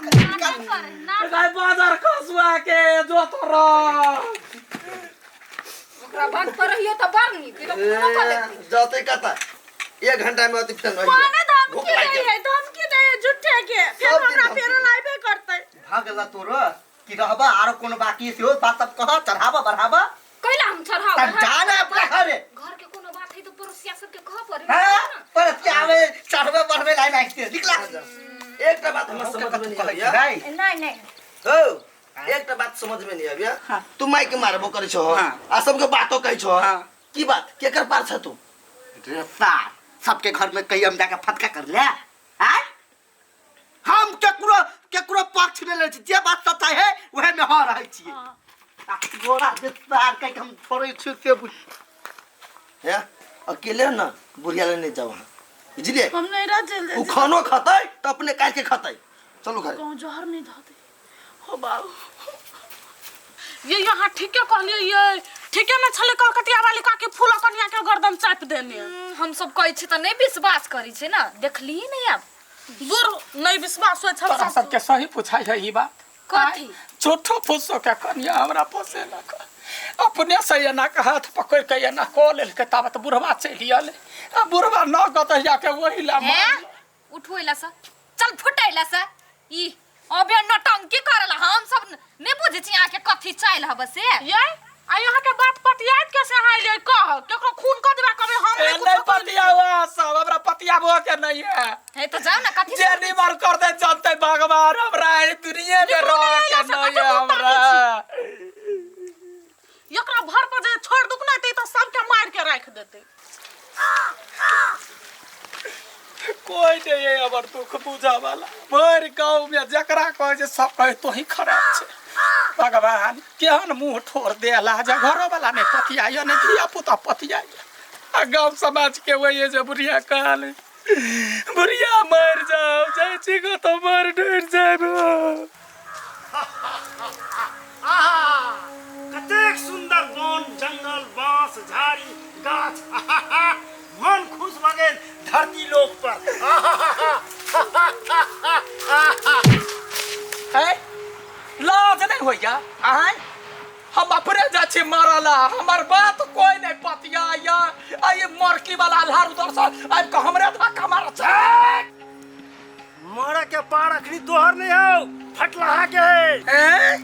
नाटक करे नाटक गाय बाजार खसुआ के जो तोरा ओकरा बंद पर रहियो त बड़ नीक ई त खूनो कऽ देतै। जते कता एक घंटा में अति फेन रही माने भूख धमकी लागि दे गेल। है, धमकी दे है झूठे के। फिर सब दिन हमरा धमकी। फेरल आबे करतै। भऽ गेल तोरो कि रहबा आरो कोनो बाकी सेहो बात सब कह चढ़ाबा बढ़ाबा कैला हम चढ़ाव तब जा ना अपना घरे घर के कोनो बात है तो पड़ोसिया सबके कह पड़े हाँ परतिया आवे चढ़बे बढ़बे लाइन आइते निकला एकटा बात हमरा समझ में नहीं आबैया नहीं नहीं नहीं हो एकटा बात समझ में नहीं आबैया तू माइक के मारबो करै छो हाँ। आ सबके बातो कहै छो हाँ। की बात केकर पार छ तू रे सार सबके घर में कहीं हम जाके फटका कर ले आय हम केकरो केकरो पक्ष नहीं लै छी जे बात सच्चाई है वह में हाँ रहै छियै आ गोरा जे सार कहि के हम छोड़ै छी से बुझ हैं अकेले ना बुढ़िया ले नहीं जाओ वहाँ बुझलिए हम नहीं रह चल उ जाए खानो खतै त अपने काट के खतै चलू घरे कहूँ जहर नहीं धो दे हो बाबू ये यहाँ ठीके कहलिए ये ठीके में छले कलकतिया वाली काकी फूल कनिया के गर्दन चापि देने हम सब कहै छी तऽ नहि विश्वास करै छै ने देखलियै नहि आब दूर नहीं विश्वास होइ छल तोरा सबके सही पूछाइ है ई बात कथी? झूठो फूसो के कनिया हमरा पोसेलक अपने से एना के हाथ पकड़ के एना कऽ लेलकै ताबत बुढ़वा चलि गेलै आ बुढ़वा न कतहिया के ओहि ला हे उठू एला से चल फुट एला से ई अबे नौटंकी करला हम सब नहि बुझै छी अहाँके कथी चाइल हब से ये आ यहाँ के बात पतियात कैसे हाय ले कह केकरो खून कर देबा कभी हम ए नहीं नहीं कुछो कहलियै। पतियावा सब हमरा पतियाबो के नहीं है हे तो जाओ ना कथी जे निमर कर दे जानते भगवान हमरा एहि दुनिया में निकलू रह ना के एला से, नहीं कथी है मुँह हमरा एकरा भर पर जे छोड़ दुक नहीं तो सबके मार के राख देते कोई नहीं है हमर दुख बुझा वाला भरि गाँव में जकरा कहै छै सब कहै तोही खराब छै भगवान केहन मुँह ठोर देला जे घरो वाला नहि पतियाइए नहि धिया पुता पतियाइए आ गाँव समाज के वही जे बुढ़िया कहल बुढ़िया मरि जाओ जाइ छी कतौ मरि डरि जायब आहा कतेक सुन्दर वन जंगल बांस झाड़ी गाछ आहा मन खुश भऽ गेल धरती लोक पर है लाज नहीं होइया आय हम अपने जाइ छी मरला हमर बात कोई नहीं पतियाइया आ ई मरकी वाला आल्हार उधर से आबि कऽ हमरे धक्का मारत छै मरऽ के पार अखनी तोहर नहीं हौ फटलाहा के है ए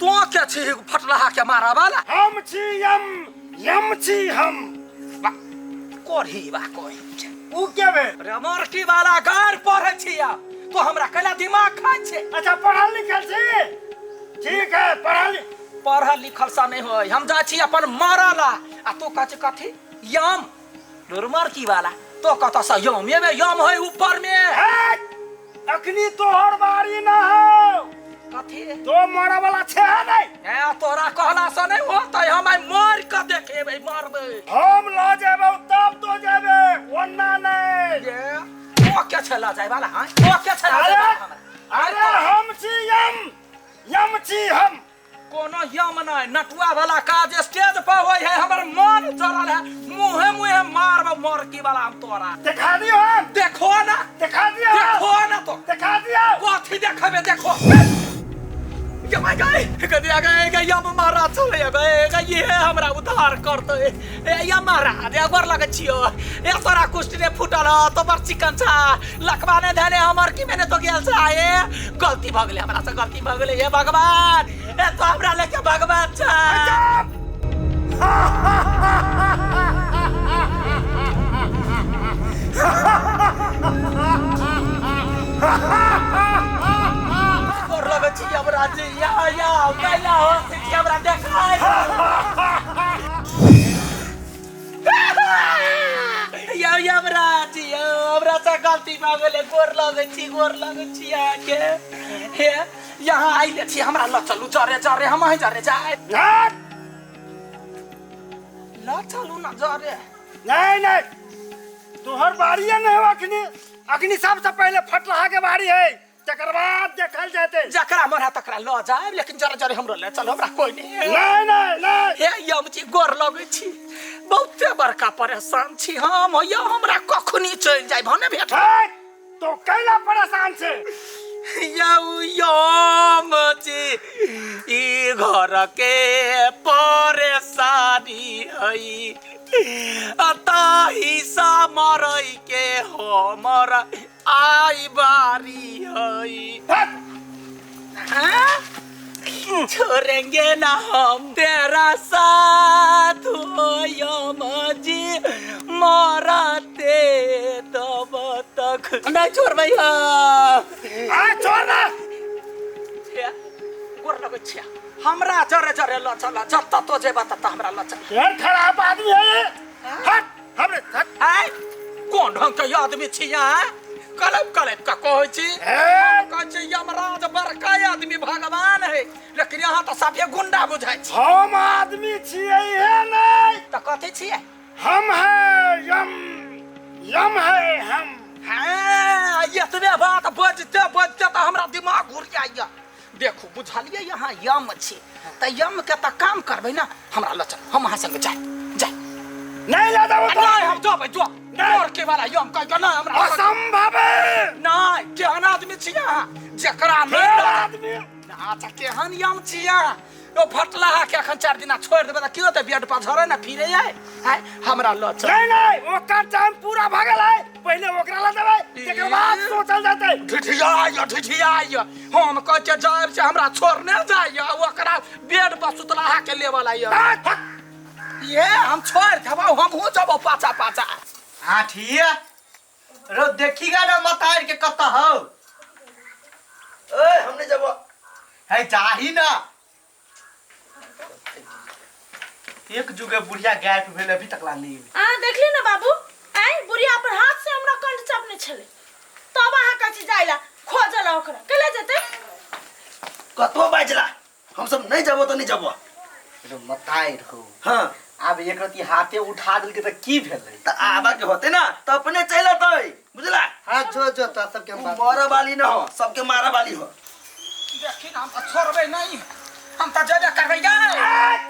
तो के छी फटलाहा के मारा वाला हम छी यम यम छी हम कोढ़ी बा कोई उ के भेल रे मरकी वाला गार पढ़ै छिया तो हमरा कैला दिमाग खाइ छै अच्छा पढ़ल लिखल छी ठीक है पढ़ल पढ़ल लिखल सा नहीं होय हम जाइ छी अपन मरला आ तू कहै छी कथी यम मरकी वाला तो कतऽ से यम एमे यम है ऊपर में हे अखनी तोहर बारी ना हो कथी तो मरे वाला छे है नहीं ए तोरा कहला से नहीं होतै हम आइ मर के देखेबै मरबै हम ल जेबौ तब तो जेबे ओन्ना नहीं ये तो के छै लऽ जाय वाला हां तो के छै लऽ अरे जाय वाला हमरा अरे हम छी यम यम छी हम कोनो यम नहि नटुआ वाला काज स्टेज पर होय है हमर मन जरल है मुहे मुहे मारब मरकी वाला हम तोरा दिखा दियो हम देखो ना दिखा दियो देखो ना तो दिखा दियो कथी देखबे देखो ये my गए गदिया गए गए यम मारा चले गए गए ये हमरा उद्धार करते ए यम महाराज ए गोर लगै छियो ए तोरा कुष्ठ ने फूटल ह तो बड़ चिकन छा लखबा ने धने हमर की मैंने तो गेल छा ए गलती भ गेलै हमरा से गलती भ गेलै हे भगवान ए तो हमरा लेके भगवान छा गोर लगै छी हमरा जी या या कैला हो छी हमरा देखाय यौ यमराज यौ हमरा से गलती भऽ गेलै गोर लगै छी गोर लगै छी अहाँके हे यहाँ आइले छी हमरा लऽ चलू जरे जरे हम अहीं जरे जाए लऽ चलू ना जरे नहीं नहीं तोहर बारी है नहीं अखनी अखनी सबसे पहले फटलाहा के बारी है तकर बाद देखल जेतै जकरा मन है तकरा लऽ जायब लेकिन जरे जरे हमरो ले चल हमरा कोई नहीं है। नहीं नहीं नहीं हे यम जी गोर लगै छी बहुते बड़का परेशान छी हम यौ हमरा कखनी चलि जाय भने भेट हे, तो कैला परेशान छे यौ यम जी ई घर के परेशानी है ताही सा मरै के हमर आई बारी है। हाँ? छोड़ेंगे ना हम तेरा साथ हो यम जी मरते तब तक नहीं छोड़बै हम। आ छोड़ ना। छे, गोर लगै छियै हमरा जरे जरे ल चल जतऽ तो जेबा ततऽ हमरा ल चल। यार खराब आदमी है ये। हट हमरे हट। आय कोन ढंग के आदमी छी अहाँ कलप कलप के कहै छी। ए! कहै छी यमराज बड़का आदमी भगवान है लेकिन अहाँ तऽ साफे गुंडा बुझाइ छी। हम आदमी छियै हे नहीं। तऽ कथी छियै? हम है यम, यम है हम। हाँ, एतबे बात बजते बजते तऽ हमरा दिमाग घुर जाइए। देखू बुझलियै अहाँ यम छी तऽ यम के तऽ काम करबै ना हमरा लऽ चल हम अहाँ संगे जाय जाय। नहीं ला जाबो तो। नहीं हम जेबै जो नहीं। मर के वाला यम कह के नहीं हमरा असंभव है। नहीं केहन आदमी छी अहाँ जकरा नहीं केहन लऽ- आदमी? अच्छा केहन यम छी अहाँ ओ फटलाहा के अखन 4 दिना छोड़ि देबै तऽ की होतै बेड पर झरे ना फिरे आय आय हमरा लऽ चल। नहीं नहीं ओकर टाइम पूरा भऽ गेल है पहिले ओकरा लऽ जेबै तकर बाद सोचल जेतै। ढिठियाइय ढिठियाइय हम कहै छियै जायब से हमरा छोड़ने जाइय ओकरा बेड पर सुतलाहा के लेबऽ ला यऽ। हट, हट। ये हम छोड़ि देबौ हमहूँ जेबौ पाछा पाछा। हाँ ठीक है रो देखीगा ना मतार के कतऽ हौ। ए हमने जब है जाही ना एक जुगे बुढ़िया गायब भेल अभी तक ला नहीं एलै। अहाँ देखली ना बाबू आइ बुढ़िया पर हाथ से हमरा कंठ चापने छलै तब अहाँ कहै छी जाइला खोजला ओकरा केला जेतै। कतबो बाजला हम सब नहीं जबो तो नहीं जबो। रो मतार हो। हाँ। आब एक रति हाथे उठा देलकै तऽ की भेलै? तऽ आबा के होते ना तऽ अपने चलि अतै बुझला। हाँ जो जो तो सबके हम बात मरे वाली न हो सबके मारे वाली हो। देखी ना हम तऽ छोड़बै नहीं हम तऽ जेबे करबै गै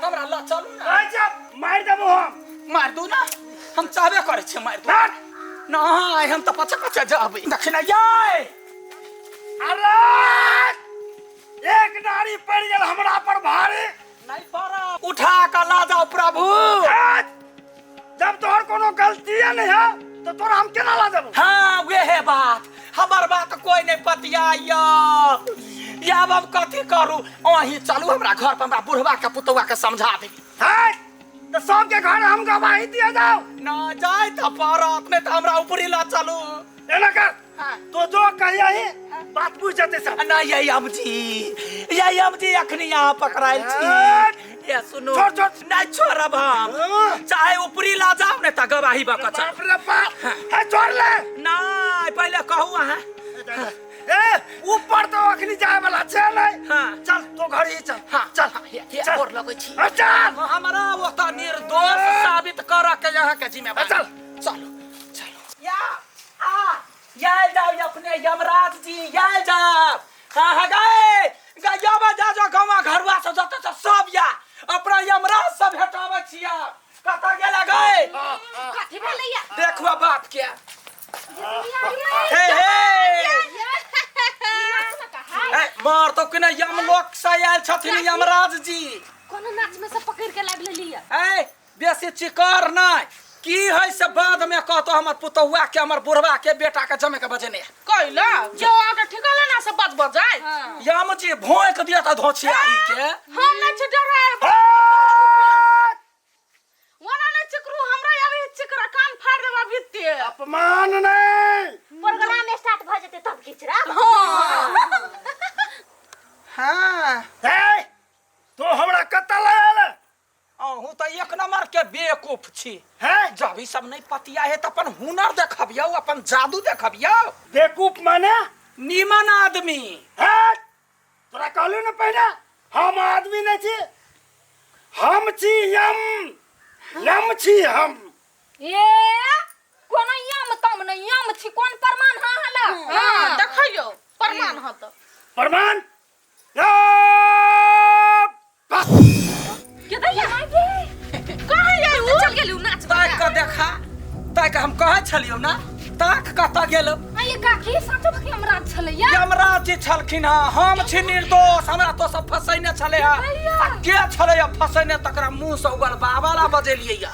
हमरा लऽ चलू ना। अच्छा मारि देबो हम। मारि दू ना हम चाहबे करै छियै मारि दू। हट। नहीं हम तऽ पछे पछे जेबै। देखी ना यै। अरे एक नारी पड़ि गेल हमरा पर भारी। नहीं पड़ब उठा कऽ लऽ जाउ प्रभु। हट। जब तोहर कोनो गलतीए नहीं है तो तोरा हम केना लऽ जेबौ? हाँ वेहे बात हमर बात कोई नहीं पतियाइय। आब हम कथी करू अहीं चलू हमरा घर पर हमरा बुढ़वा के पुतौआ के समझा देबी। हट, तऽ सबके घर हम गवाही दिया जाओ। ना जाय तऽ पड़त नहीं तऽ हमरा ऊपरी लऽ चलू। एना कर हाँ। तो जो कहिया ही बात बुझ जेतै सब। ना ये यम जी ये यम जी अखनी यहाँ पकड़ायल छी। हट। ये सुनू। छोड़, छोड़। नहीं छोड़ब हम हाँ। चाहे ऊपरी ला जाओ नहीं तऽ गवाही बकऽ चल। बाप रे बाप। हे छोड़ ले। नहीं पहिले कहू अहाँ। ए ऊपर तो अखनी जाय वाला छै नहीं। हाँ। चल तो घर ही चल। हाँ, चल। हाँ, ये, ये चल। गोर लगै छी। हाँ, चल। हमरा ओतऽ निर्दोष साबित करऽ के यहाँ के जिम्मेवारी। चल। चलू चलू। या आ याल जाओ अपने यमराज जी याल जाओ। हाँ हाँ गए गया जा जो गाँव घरुआ सब जतऽ सब सब या अपना यमराज सब भेटाबै छियै। कतऽ गेला गए? कथी भेलैया? देखबा बाप के। हे हे ए मार तो कि नहि यमलोक से आयल छथिन यमराज जी। कोनो नाच में सब पकड़ के लाबि लेलियै। ए बेसी चिकर नहि की है से बाद में कहतो हमर पुतौआ के हमर बुढ़वा के बेटा के जमे के बजेने। कैला जो आके ठिकाना ना से बज बज जाए। हाँ। यम जी भोंक दिया त धोछियाही के। हम नहीं छी डराए। ओना नहीं चिकरू हमरा अभी चिकरा कान फाड़ देबा भीते। अपमान नहीं। प्रोग्राम स्टार्ट भ जेतै तब खिचरा। हाँ। हाँ। ए तो हमरा कतऽ लऽ आयल? अहूँ तऽ एक नंबर के बेवकूफ छी। हैं? जब ई सब नहीं पतिया है तऽ अपन हुनर देखबियौ अपन जादू देखबियौ। बेवकूफ माने? नीमन आदमी। हैं? तोरा कहलू ने पहिने हम आदमी नहीं छी हम छी यम यम छी हम। ए कोनो यम तम नहीं यम छी कोन प्रमाण हाँ हला? हाँ देखियौ प्रमाण हत। प्रमाण? बस। के दैया? कहाँ जाय उ? चल गेलू नाच ताकि कऽ देखा ताकि हम कहै छलियौ ना ताक कतऽ गेल? आ ये काकी, साँचो के यमराज छलैया? यमराज जी छलखिन हँ। हम छी निर्दोष, हमरा तो सब फसैने छलै हँ। आ के छलै फसैने, तकरा मुँह से उगल बाबाला बजेलियै या।